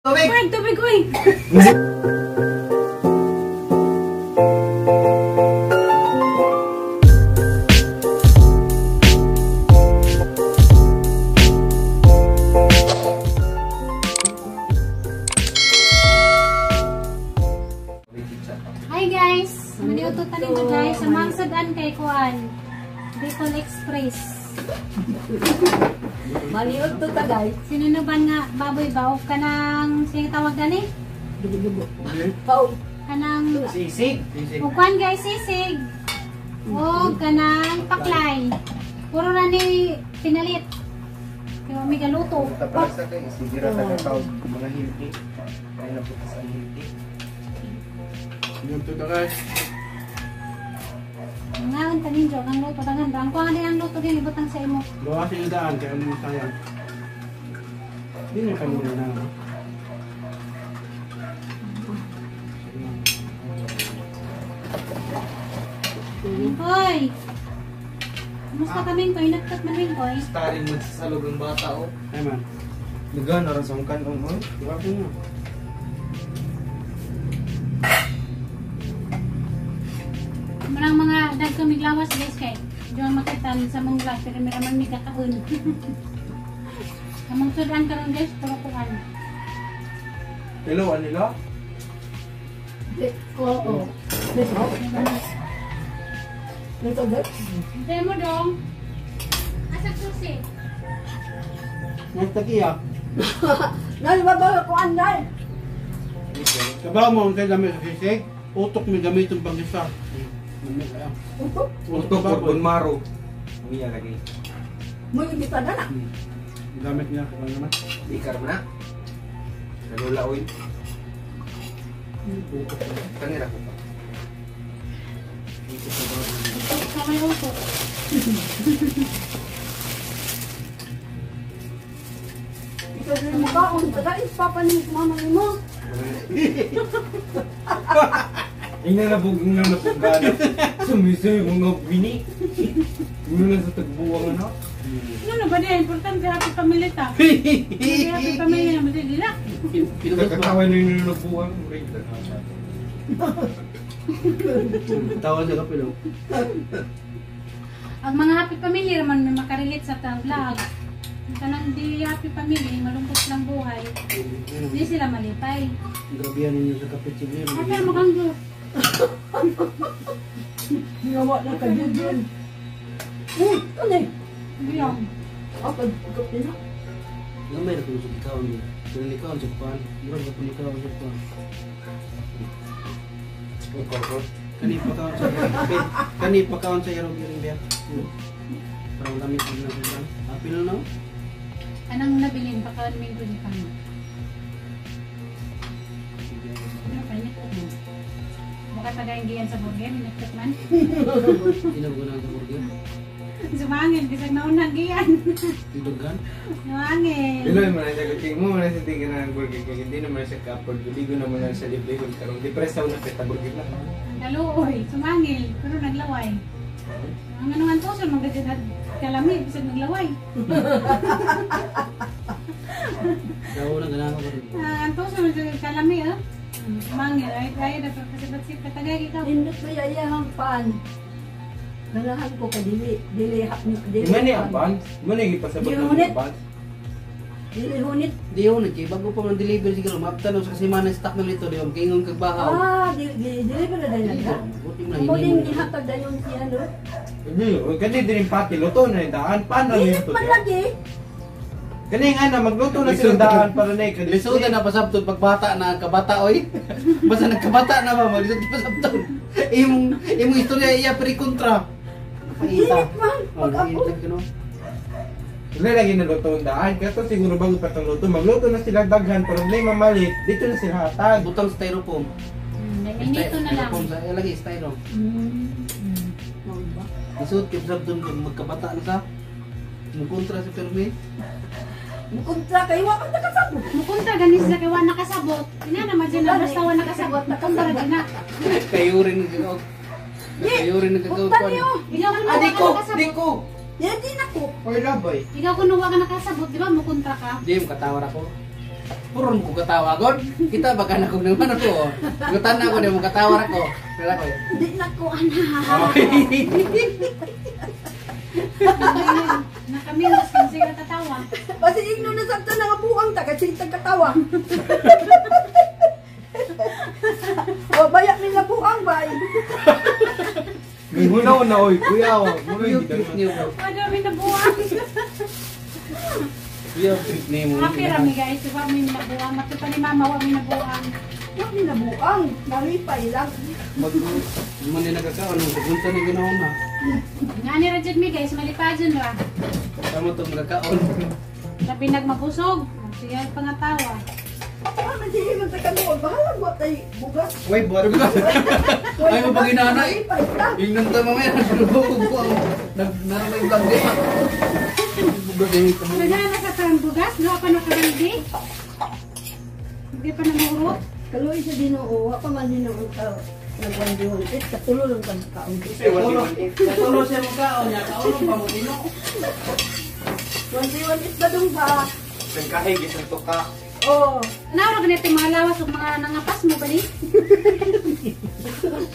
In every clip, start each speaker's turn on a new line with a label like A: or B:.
A: Tubig!
B: Parang tubig, uy! Hi guys! Maniuto ta nito guys. Sa Mangsudan kay Kuan. Bicol Express.
C: Maniuto ta guys.
B: Sinunuban nga baboy ba o kanang sino tawag gani?
C: Dugo-dugo. Pao.
B: Kanang
A: Sisig!
B: o kuan guys, sisig. O kanang paklay. Puro na ni pinalit. Kaya may galuto.
A: Tapos sa kay sigira ta ka mga hilti. Kaya na putas ang hilti.
D: Luto ta guys.
B: Ngaon ta ninyo ang luto dangan ba? Ang kuan din ang luto din ibutang sa imo.
D: Bawa sila daan kaya mo sayang. Hindi na kanina na.
B: Hoy. Kumusta kami koy? Nagkat man rin koy.
A: Starring mo sa salog ang bata oh.
D: Ay man.
A: Nagan aron sa kanon oy.
D: Diba po nga?
B: Marang mga dag kami lawas guys kay. Diyan makita sa mong vlog pero meron man mi kakaon. Among sudan karon guys puro kuan.
D: Hello, anila?
C: Oo. Dito. Dito guys.
B: Hindi mo dong. Asa susi?
D: Nagtagiya.
C: Nay, baba kuan nay.
D: Kabaw mo ang kay gamit sa sisig. Utok may gamiton pang isa.
C: Utok.
A: Utok or maro. Umiya lagi.
C: Mo yung kita na.
D: Gamit niya kapag naman.
A: Ikar mo na. Kalula oy.
D: Utok.
A: Kanira ko pa.
B: Kamay utok.
C: Ikaw din mo kaon taga papa ni mama mo.
A: Ingna na bug ingna na pugana. Sumisay mga bini. Ingna na sa tagbuwang ano.
B: Ano na ba di? Importante happy family ta. Hindi happy family na ba dila?
A: Kakaway na yung nagbuwang.
D: Tawa sa kapilo.
B: Ang mga happy family raman may makarelate sa tang vlog. Ang kanang di happy family, malungkot lang buhay. Hindi sila malipay.
D: Grabe yan ninyo sa kapit siguro.
B: Happy mo kang go.
C: Ngawa na ka jud. Uy, ano eh?
B: Bilang.
C: Ako kape na.
D: Gamay na kung sa ikaw niya. Kung ikaw sa kuan, murag ka kung ikaw sa kuan. Kani pa kaon sa kani pa kaon sa irog iring biya. Parang dami ko na sila. Apil no?
B: Anong nabilin pa kaon may gud pa. Ano pa niya ko? Baka tagayang giyan sa burger, minagkat man.
D: Hindi na sa burger.
B: Sumangin, bisag naunang giyan.
D: Tiduggan.
B: Sumangin.
A: Iloy mo na siya kuting mo na siya tingin ng burger kay hindi naman siya ka-afford. Hindi ko naman na siya libre kung karon di presa na peta burger na.
B: Kaluoy, sumangil, pero naglaway. Ang ano nga to, magdadyan at kalami, bisag naglaway.
D: Daw na ganahan ko rin.
B: Ang toso, magdadyan kalami, ah. Sumangil, ay ay dapat kasi ba't si patagay ikaw.
C: Nindot ba yayahang pan? Ganahan ko ka dili dili dili.
A: Di man ni ang pan, mo ni gipasabot ng pan.
C: Dili hunit.
D: Di yun, kay bago pa man deliver siguro, maaptan sa kasi man stock na nito, di ba? Kaingon kag bahaw.
C: Ah, dili deliver na dayon na.
D: Buti mo na
C: Ako din
D: hinimo.
C: gihatag dayon si ano.
A: Hindi, kani din pati luto na daan pan na
C: Dili
A: nito.
C: man lagi.
A: Kani nga na magluto na sila daan para na ikad.
D: Lisod na pasabtod pagbata na kabata oy. Basta nagkabata na ba maglisod pasabtod. Imong imong istorya iya pre kontra.
C: Dili
D: Pakita.
C: man
D: Oh,
C: pag ako.
D: nakita ko no.
A: Wala lagi na luto ang daan. Kaya to siguro bago pa itong luto. Magluto na sila daghan pero may mamalit. Dito na sila hatag.
D: Butang styrofoam.
B: Nito na lang.
D: Styrofoam sa lagi styro.
C: Mao ba?
D: Lisod kay pasabtod kag magkabata na sa. Mukontra si Permi.
C: Mukontra kay wa ka nakasabot.
B: Mukunta ganis sila kay wa nakasabot. Ina naman dyan na basta wa nakasabot. Mukunta ra na.
D: Kayo rin nagkakaw. Kayo rin nagkakaw.
C: Punta niyo.
B: Ikaw kuno
A: Ah,
B: wa
A: di
B: ka
A: ko! Di
B: nakasabot.
A: ko!
C: Yan din ako.
A: Oy, labay.
B: Ikaw kuno wa ka nakasabot, di ba mukuntra ka?
D: Di mo katawar ako. Puro mo ko katawa god. Kita baka na kog naman ako. Gutan na ako ni mo katawa ra ko. Kala ko.
C: Di na ko ana.
B: Nakami mas kasi katatawa.
C: Basi igno na sabta na nga buang ta kasi tag katawa. Wa baya mi na buang bay.
A: Hunaw na oy, kuya. Muna
D: Yung trip niyo.
B: Wala mi nabuang.
D: Kuya, trip niyo mo.
B: Happy rami guys, wa mi nabuang. Matupa ni mama wa mi nabuang.
C: Wa mi nabuang, nalipay lang.
D: Mag mo ni nagkakaon ng pupunta ni Ginoo na.
B: Ngani ra jud mi guys, malipadyon ra.
D: Tama to magkakaon.
B: Labi nagmabusog. Sige pangatawa.
C: Ah, man sige man sa kanuol, bahala wa tay bugas.
A: Way, buhat.
D: Ay mo paginanay.
C: Nalipay ta.
D: Ingnan ta mamaya naglugo ko ang nagnaramay vlog di. Bugas eh kamo.
B: Nagana sa tang bugas, duha pa nakabaldi. Hindi pa namuro.
C: Kaluoy sa Ginoo, wa pa man hinuon ta nagwandiwan. Eh, katulo lang kang kaon.
D: Katulo siya mo kaon niya, kaon pa mo tino.
C: Wandiwan it ba dong ba?
A: Isang kahig, isang tuka.
C: Oh,
B: Naura ganito yung mga lawas ug mga nangapas mo ba ni?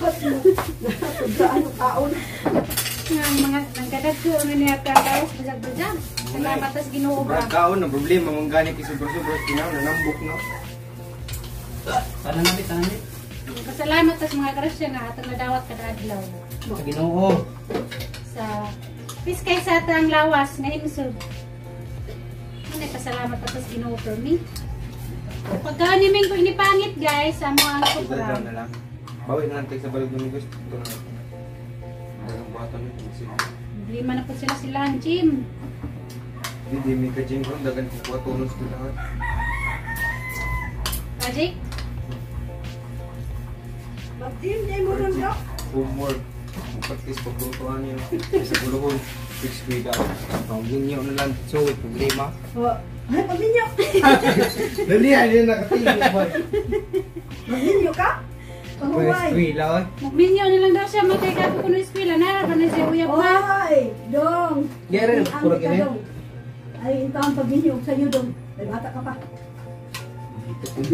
C: pas mo. Natudaan ang kaon.
B: Nga mga nangkadag ko nga niya ka lawas bujag-bujag. Salamat tas Ginoo ba.
A: Sobrang kaon na problema mong gani kay sobra-sobra kinaw na nambok no.
D: Tanan namin, tanan namin.
B: Pasalamat tas mga grasya nga atong nadawat kada adlaw.
D: Sa Ginoo.
B: Sa peace kay sa atang lawas nga himsog. Ano pasalamat tas Ginoo for me. Pagka ni Ming ko inipangit guys, amo ang
A: Ito
B: sobra.
A: na lang. Bawi na lang tayo sa balog ng gusto. Ito na lang. Dagang buhatan nito.
B: Problema na po sila sila ang gym.
A: Hindi, may ka-gym ko. Dagan kukuha tulos ko lahat.
B: Project?
C: Mag-team niya mo ron ka.
A: Homework. Practice paglutuan niyo. Sa guluhon. Fix kuya. Ang ginyo na lang. So, may problema.
C: Oh, ay, pagminyo.
A: Dali, ano nakatingin ba?
C: Magminyo ka? Pahuway.
A: Eskwela, oy.
B: Magminyo na lang daw siya, matay ka ko kuno eskwela na, ba na siya uyab ma.
C: Oy, dong.
D: Gere,
C: Ang
D: puro
C: ka,
D: kini.
C: dong. Ay, intaon pagminyo sa iyo dong. May bata ka pa. Pag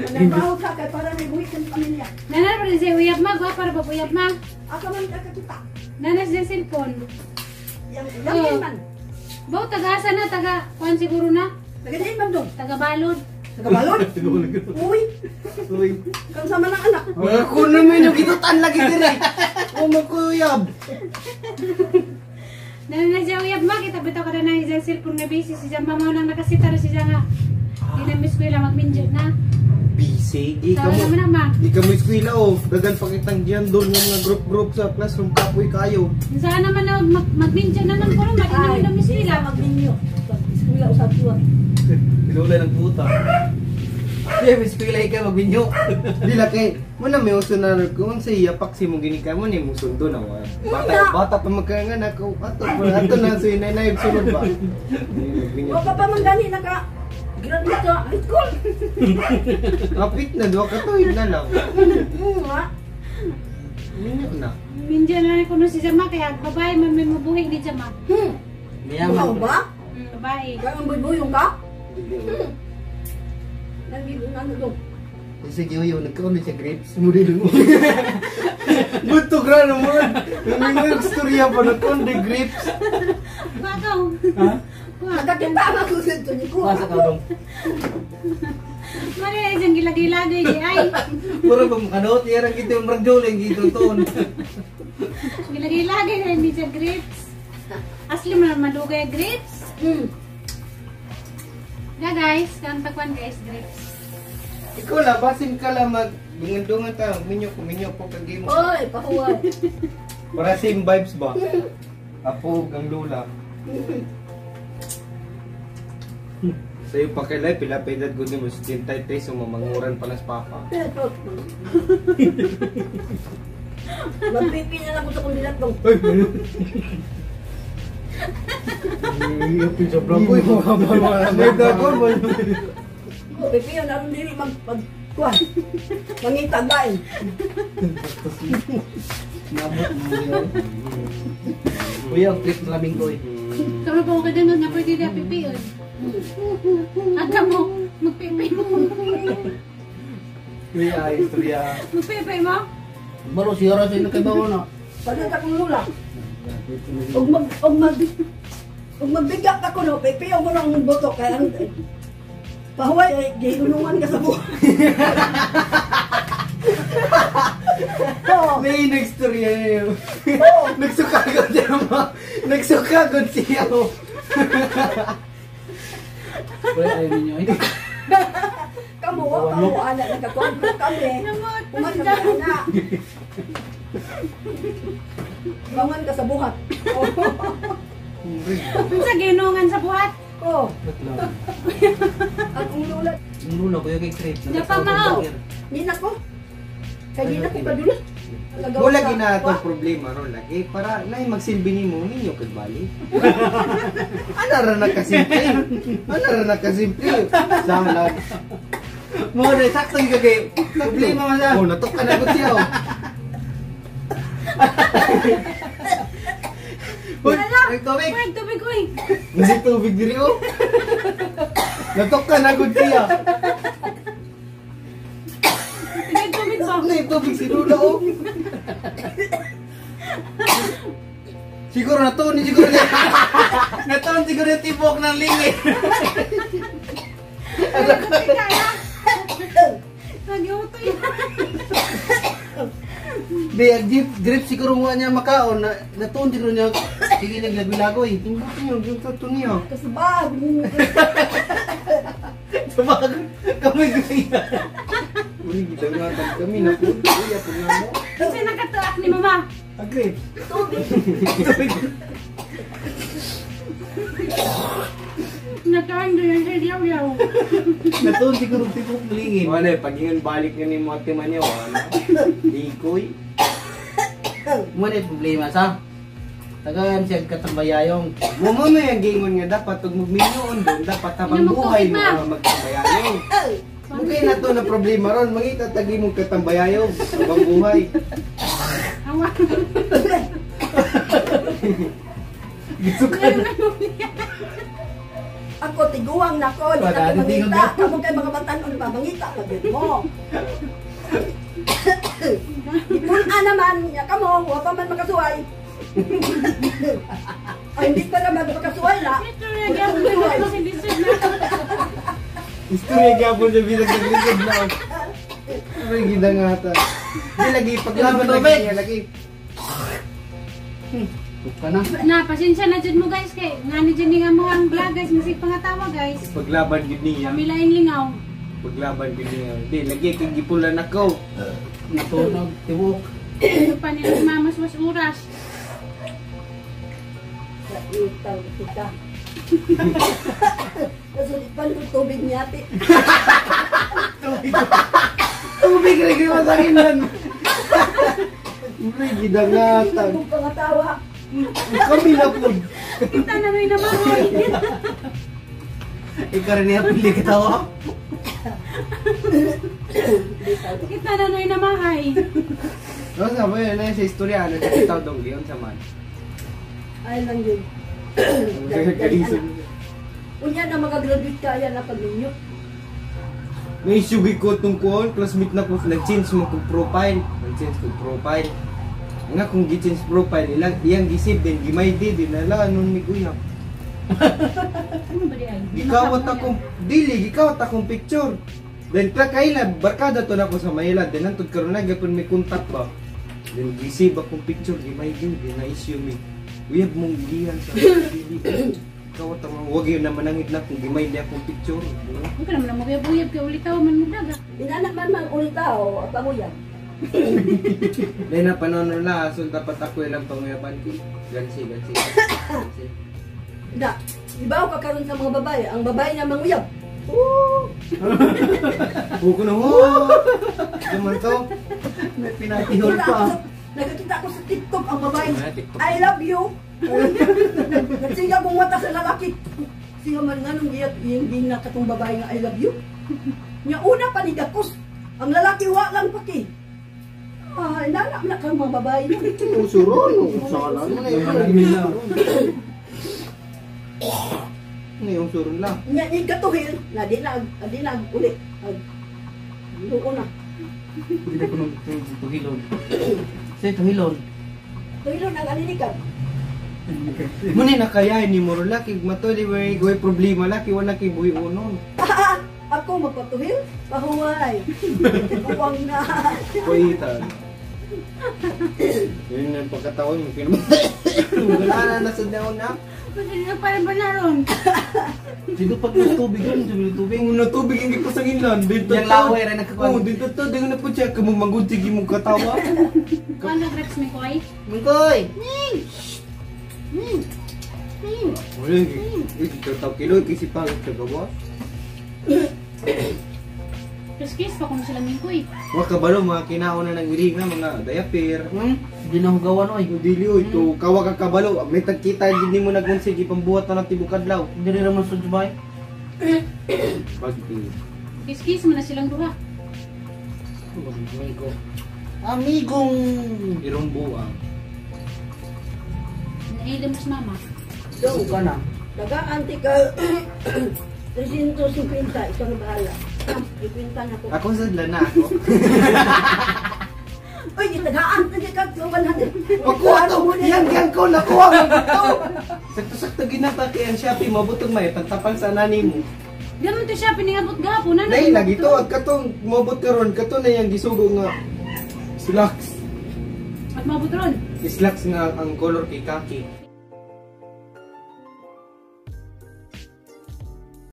C: managbaho ka kay para may buhi kang pamilya.
B: Nana ba na siya uyab ma, gwa para ba uyab ma.
C: Aka man ka kakita.
B: Nana siya cellphone.
C: Yang yang man.
B: Baw taga asa na taga kuan siguro na,
C: Tagadiin man dong.
B: taga balod.
C: Tagabalon. Uy,
D: Uy.
C: kang sama ng anak.
A: Ako naman yung gitutan lagi dire. O magkuyab.
B: Nana na siya uyab ma, kita bitaw kada na isang cellphone nga busy si Jamba mao nang nakasita ra siya nga. Di na eskwela magminyo na.
A: Busy. Di ka
B: Tawa
A: mo.
B: naman na ma.
A: Di ka mo eskwela oh. Dagan pakitang diyan doon ng mga group-group sa classroom kapoy kayo.
B: Saan naman na magminyo na man kuno, ma di naman na
C: di
B: eskwela.
C: ka magminyo. Eskwela usab tuwa.
D: Pinulay ng puta. Di, may eskwela ikaw magbinyo.
A: Di la kay mo na may uso na kung sa iya paksi mo gini ka mo ni mo sundo na wa. Bata bata pa magkangan ako ato ato na sa inay na sulod ba.
C: Wa pa pa man gani naka graduate sa high school.
A: Kapit na duha ka tuig na lang.
C: Nga.
A: Minyo na.
B: Minyo na kuno si Jama kaya babae man may mabuhi ni Jama.
C: Wow
D: Mayaman.
C: ba?
B: Babae.
C: Kaya ang buyong ka? Nandito na ano dong.
D: Sige, uy, nagkaon siya grapes. Muli mo.
A: Butog ra na mo. Nang yung istorya pa nagkaon de grapes.
B: Bakaw.
D: Ha?
C: Nakakita ang ako sa ito ni ko.
D: Masa ka dong.
B: Mali ay siyang gilagay-lagay di ay.
D: Puro ba makanoot? Yarang kita yung ragdoling dito toon.
B: Gilagay-lagay na hindi siya grapes. Asli mo na madugay grapes. Ya guys, kang tagwan guys grapes.
A: Ikaw la basin ka la mag dungan-dungan ta minyo ko minyo po kag mo.
C: Oy, pahuway.
A: Para same vibes ba? Apo ang lula. Sa'yo pa kay life, pila pa edad ko din mo, 73, so mamanguran pa lang sa papa.
C: Magpipi na lang ko sa kong dilat dong.
A: Uy! Sa vlog ko, may vlog ko.
C: Pipi yun, aron dili mag mag kuan. Mangita bain.
D: Nabot mo yun. Uy, ang trip na laming ko eh.
B: Kamo po ka din nga pwede na pipion. At mo, Magpipay mo.
D: Uy, ay, istorya.
B: Magpipay mo?
D: Balo siya ra sa inyo na.
C: Pagod akong lula. Ug magbiga ka kuno, pipiyo mo ng boto kay ang pahuway ay giulungan ka sa buhay. Oo.
A: May nagstorya na yun.
C: Oo.
A: Nagsukagod siya mo. Nagsukagod siya mo.
D: Uy, ay ninyo eh.
C: Kamu wa pa mo ana nagkakuan kami.
B: Namot pa
C: Uman
B: siya.
C: ka na. Bangon ka sa buhat.
B: Unsa ginungan sa buhat?
C: Oh,
D: Ba't lang?
C: akong lula.
D: Ang lula ko yung kay crepe.
B: Napamao.
C: Nina ko. Kay di na ko kadulot.
A: Wala gina atong problema ron lagi para nay magsilbi nimo ninyo kag bali. Ana ra na kasimple. Ana ra na kasimple. Sama lang.
D: Mo na sakto yung kay problema man sa.
A: Oh, natok ka na gud siya. oh.
D: Uy, ay tubig.
B: Uy, tubig uy.
A: Nasi tubig diri oh. Natok ka na gud siya.
B: Sige, tubig ko.
A: Nay tubig si Lula oh.
D: Siguro natuon ni siguro niya. Natuon siguro yung tibok ng lingi.
B: Kaya. Nagyutoy.
D: Di, ang jeep, grip siguro nga niya makaon na natuon siguro niya. Sige naglagoy-lagoy.
A: Imbot niyo yung tato niya.
C: Kasabag.
D: Tumag kami gaya.
A: Uy, gidangatan kami na po. Uy, apo nga mo.
B: Kasi nakatuak ni mama.
D: Ang grip.
C: Tubig.
B: Natuan doon sa yaw-yaw.
D: Natuon siguro tibok ng lingin.
A: Wala, pag ingon balik nga ni mo ate man niya, wala. Likoy.
D: Mo na yung problema sa. Tagaan siya katambayayong.
A: Mo mo may ang gingon nga dapat pag magminyoon doon, dapat habang
B: Inom og
A: buhay
B: tubig,
A: mo
B: ma.
A: ang magtambayayong. Mugay na to na problema ron, mangita tagi mong katambayayong habang buhay.
B: Awa.
D: Gusto ka na.
C: Ako tiguang na ko, di na
D: Wala,
C: ko
D: di tingog
C: mangita. Kamo kay mga batanon pa mangita pa gyud mo. Ipun-a naman, nya kamo, wa pa man makasuway. Ay, hindi pa naman makasuway na.
B: Ito na gyapon ko si Lisod na.
A: Istorya gyapon sa bisag naglisod na. Uy, gidangata. Di lagi paglaban
D: Tubig.
A: lagi niya lagi.
D: Ka na.
B: Na, pasensya na jud mo guys kay ngani jud ni nga mo ang vlog guys, masig pangatawa guys.
A: Paglaban gid niya.
B: Kami laing lingaw.
A: Paglaban gid niya. Di lagi kay gipulan ako.
D: Natunog tibok.
B: Ito pa nila si mama was oras.
C: Itaw kita. Nasulipan ko tubig niya, ate.
A: Tubig rin kay masakinan. Uy, gidangatan.
C: Kung pangatawa.
A: Kami na po.
B: Kita na may namahoy.
D: Ikaw rin niya pili katawa.
B: Kita na may namahay.
A: No, sabi yun na sa istorya, ano, sa kitaw dong, giyon sa man.
C: Ay lang yun.
A: Kalisod.
C: Unya na magagraduate ka, yan na pag ninyo.
A: May issue ko tong kuon, classmate na ko, nag-change mo kong profile. Nag-change kong profile. Nga kung gi-change profile, ilang, iyang gisip din, gimaydi din, ala, anong ni kuya.
B: Ano ba di ay?
A: Gikawat akong, dili, gikawat akong picture. Then, kaila, barkada to na ko sa Manila. Then, nantod karon na, gapon may contact ba. Then, gisip akong picture, gimaydi, din na issue me. We have mong gihan sa dili. Kawat ang wag yun na manangit na kung gimaydi akong picture.
B: Huwag ka naman na maguyab-uyab kay ulitaw man mo daga.
C: Inanak man man ulita o panguya.
A: Dahil na panonood na, so dapat ako ilang panguyaban ko. Gansi, gansi. Gansi.
C: Da, ibaw ka karon sa mga babae, ang babae na manguyab. Oo.
A: Buko na ho! Naman to.
D: May pinatihol pa.
C: Nakakita ko sa TikTok ang babae.
A: Ah, TikTok.
C: I love you. Nagsiga kong mata sa lalaki. Siga man nga nung iyat iyang na katong babae nga I love you. Nya una pa ni Gakos. Ang lalaki wa lang paki. Ay, nanak na kang mga babae.
A: Usuron, sala mo na yun. Ngayong suron lang.
C: Nya ni katuhil na di na di na uli. Ag luo na.
D: Hindi na ko nung tuhilon. Say tuhilon.
C: Tuhilon ang alinikan.
A: Muna nakayahin ni Moro laki matuli way goy problema laki wala kay buhi unon.
C: Ah, ako magpatuhil, pahuway. Uwang na.
A: Kuitan. Yun ang pagkataon mo kinab. Wala na nasa daon na.
B: Pwede na pa ba na ron?
D: Sino pag ng tubig yun, tubig tubig.
A: Yung na tubig hindi ko sa ngilan. Dito
D: Yang laway rin nagkakuan.
A: Oh, dito to dito na po siya kamumagod sige mong katawa.
B: Kuan ka grapes mi koy.
D: Mingkoy!
A: Wala ito taw kilo kasi pangit sa gawa.
B: Kiss pa kung sila mingkoy.
A: Wa kabalo mga kinaon na ng iring na mga diaper.
D: Hindi na hugawan oy.
A: Dili oy to kawa ka kabalo. May tagkita gid nimo nagunsig ipambuhat na ng tibok adlaw.
D: Hindi rin naman sa Dubai.
A: Pag
B: Kiss-kiss mo na silang duha.
D: Amigo. Amigong!
A: Irong buang.
B: Nailim sa mama.
C: Dong,
D: ka na.
C: dagaan ti ka 350, ikaw na bahala. Ikwenta na ko.
A: Ako sa na ako.
C: Uy, gitagaan ti ka 100.
A: Ako ato, yan yan ko nakuha mo to. Sakto-sakto ginata kay ang Shopee mabutog may tantapal sa nani mo.
B: Ganun to siya piningabot gahapon na.
A: Nay lagi to ag katong mabot karon kato na yang gisugo nga slacks.
B: At mabot ron.
A: Slacks nga ang color kay kaki.